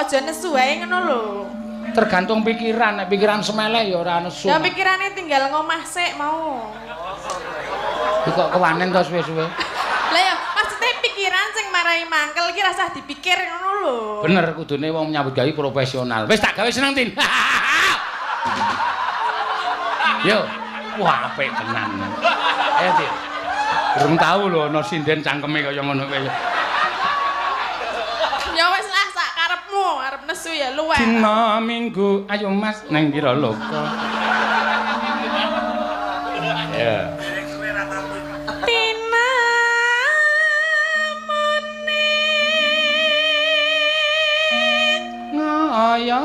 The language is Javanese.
Aja nesu wae ngono lho. Tergantung pikiran, nek pikiran semeleh ya ora nesu. Ya pikirane tinggal ngomah sik mau. Iki kok kewanen to suwe-suwe. Lah ya maksudnya pikiran sing marai mangkel iki rasah dipikir ngono lho. Bener kudune wong nyambut gawe profesional. Wis tak gawe seneng, Tin. Yo, wah apik tenan. Ayo, Tin. Durung tau lho ana sinden cangkeme kaya ngono kuwi. Ya wis lah sak karepmu, arep nesu ya luweh. Dina Minggu, ayo Mas nang Kiraloka. Ya. Tina mone Ngaya